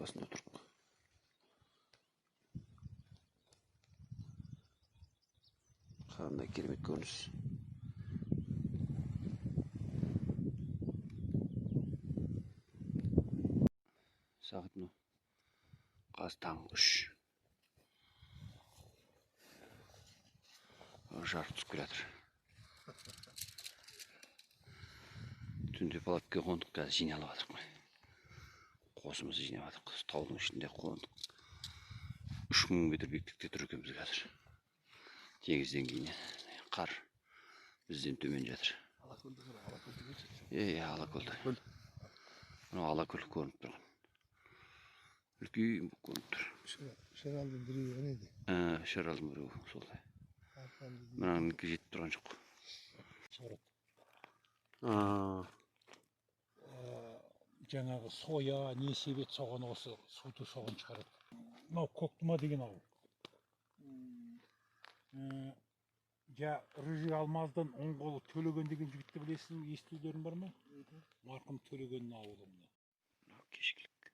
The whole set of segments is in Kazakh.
басында отырық. Қандай керемет көрініс. Сағат мынау қазір таңғы 3. Жарық түсіп келе жатыр. Түнде палаткаға қондық, қазір жиналып жатырмық. Қосымызды жинап жатырмық. Таудың ішінде қондық. 3000 метр биіктікте тұр екенбіз қазір. Теңіз деңгейінен. Қар бізден төмен жатыр. Алакөлді қара, Алакөлді көрсетші. Иә, Алакөлді. Мынау Алакөл көрініп тұрған. Үлкен болып көрініп тұр. Шыралдың біреуі ана еді. Шыралдың біреуі сол. Мынанікі жетіп тұрған жоқ. Шығарады. Жаңағы соя, не себет соған осы суды соған шығарады. Мынау Көктұма деген ауыл. Рыжий Алмаздан оң қолы Төлеген деген жігітті білесің, естулерің бар ма? Марқұм Төлегеннің ауылы мына. Мынау кешкілік.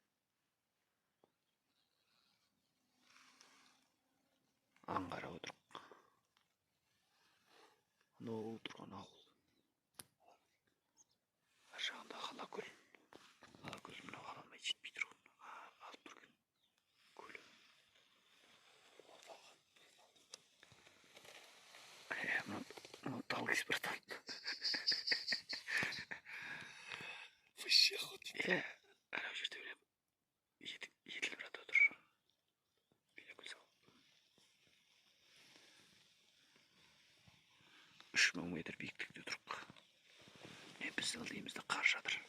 Аң қарап отырық. Анау тұрған ауыл. Ар жағында Алакөл. Алакөл мынау ала алмай жетпей тұрған. Алып тұр екен. Көлі. Мынау тал кесіп бара жатыр. Вообще охота. Анау жерде білем. Еділ брат отыр. Белекөл салып. 3000 метр биіктікте тұрық. Міне біздің ылдиымызда қар жатыр.